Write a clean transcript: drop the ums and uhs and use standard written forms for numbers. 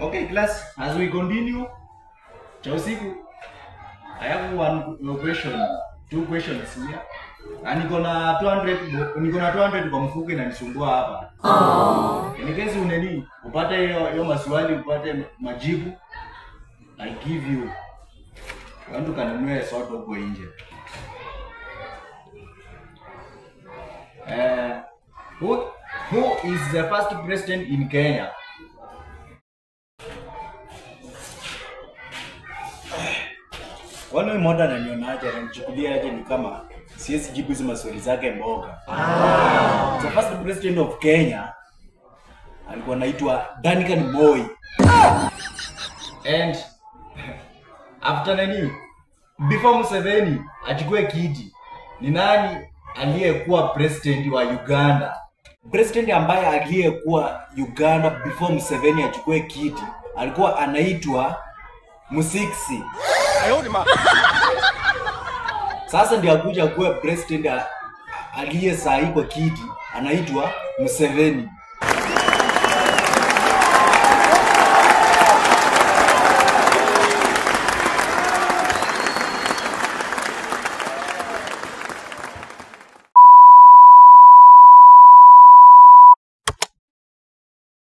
Okay class, as we continue, cha usiku, I have one question, two questions here. Na niko na 200, niko na 200 kwa mfuko inanisumbua hapa. In case uneni upate hiyo maswali, upate majibu, I give you. Watu kanunue soda huko nje. Who is the first president in Kenya? Kwani mmoja ananionaje, ananichukulia aje ni kama siwezi jibu hizo maswali zake mboga. The first president of Kenya alikuwa anaitwa Duncan Moi. And after nani, before Museveni achukue kiti, ni nani aliyekuwa president wa Uganda? President ambaye aliyekuwa Uganda before Museveni achukue kiti alikuwa anaitwa Musiksi. Sasa ndiye akuja kuwa president aliye sahi kwa kiti anaitwa Museveni.